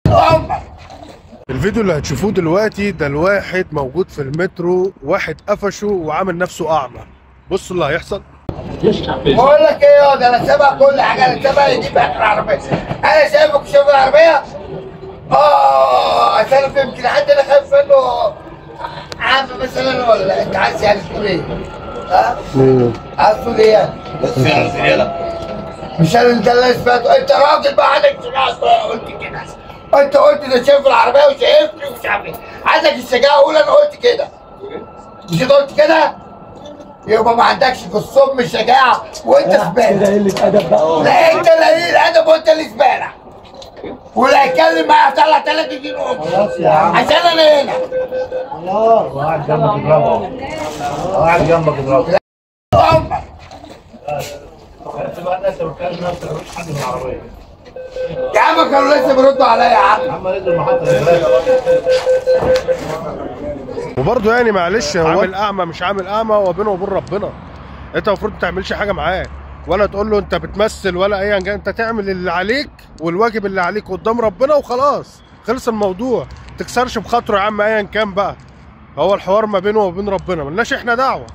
امك. الفيديو اللي هتشوفوه دلوقتي ده الواحد موجود في المترو، واحد قفشه وعامل نفسه اعمى. بصوا اللي هيحصل. بقول لك ايه يا ده، انا سابق كل حاجة، انا سابق يجيب اخر العربية، انا شايفك شايف العربية. اصل يمكن حد انا خايف منه عم مثلا، ولا انت عايز يعني تقول ايه؟ ها؟ عايز تقول ايه يعني؟ بس يا مش انا انت اللي سمعته، انت راجل بقى عندك شجاعة قلت كده، انت قلت ده شايف العربية وشايفني ومش عارف ايه، عندك الشجاعة قول انا قلت كده. مش انت قلت كده؟ يبقى ما عندكش في الصم شجاعة وانت زبالة. كده قلة ادب بقى. لا انت اللي قليل ادب وانت اللي زبالة. واللي هيتكلم معايا هطلع 3 جنيه خلاص يا عم عشان انا هنا. خلاص قاعد جنبك اضربه. قاعد جنبك اضربه. امك. انت بقى الناس ما بتكلمش نفسك، مفيش حد من العربية. يا عم كانوا لسه بيردوا عليا يا عم. يا عم نزل المحطة. وبرضه يعني معلش، هو عامل اعمى مش عامل اعمى، هو بينه وبين ربنا. انت المفروض ما تعملش حاجة معاه، ولا تقول له انت بتمثل ولا ايا كان، انت تعمل اللي عليك والواجب اللي عليك قدام ربنا وخلاص، خلص الموضوع. ما تكسرش بخاطره يا عم ايا كان بقى، هو الحوار ما بينه وبين ربنا، ملناش احنا دعوه.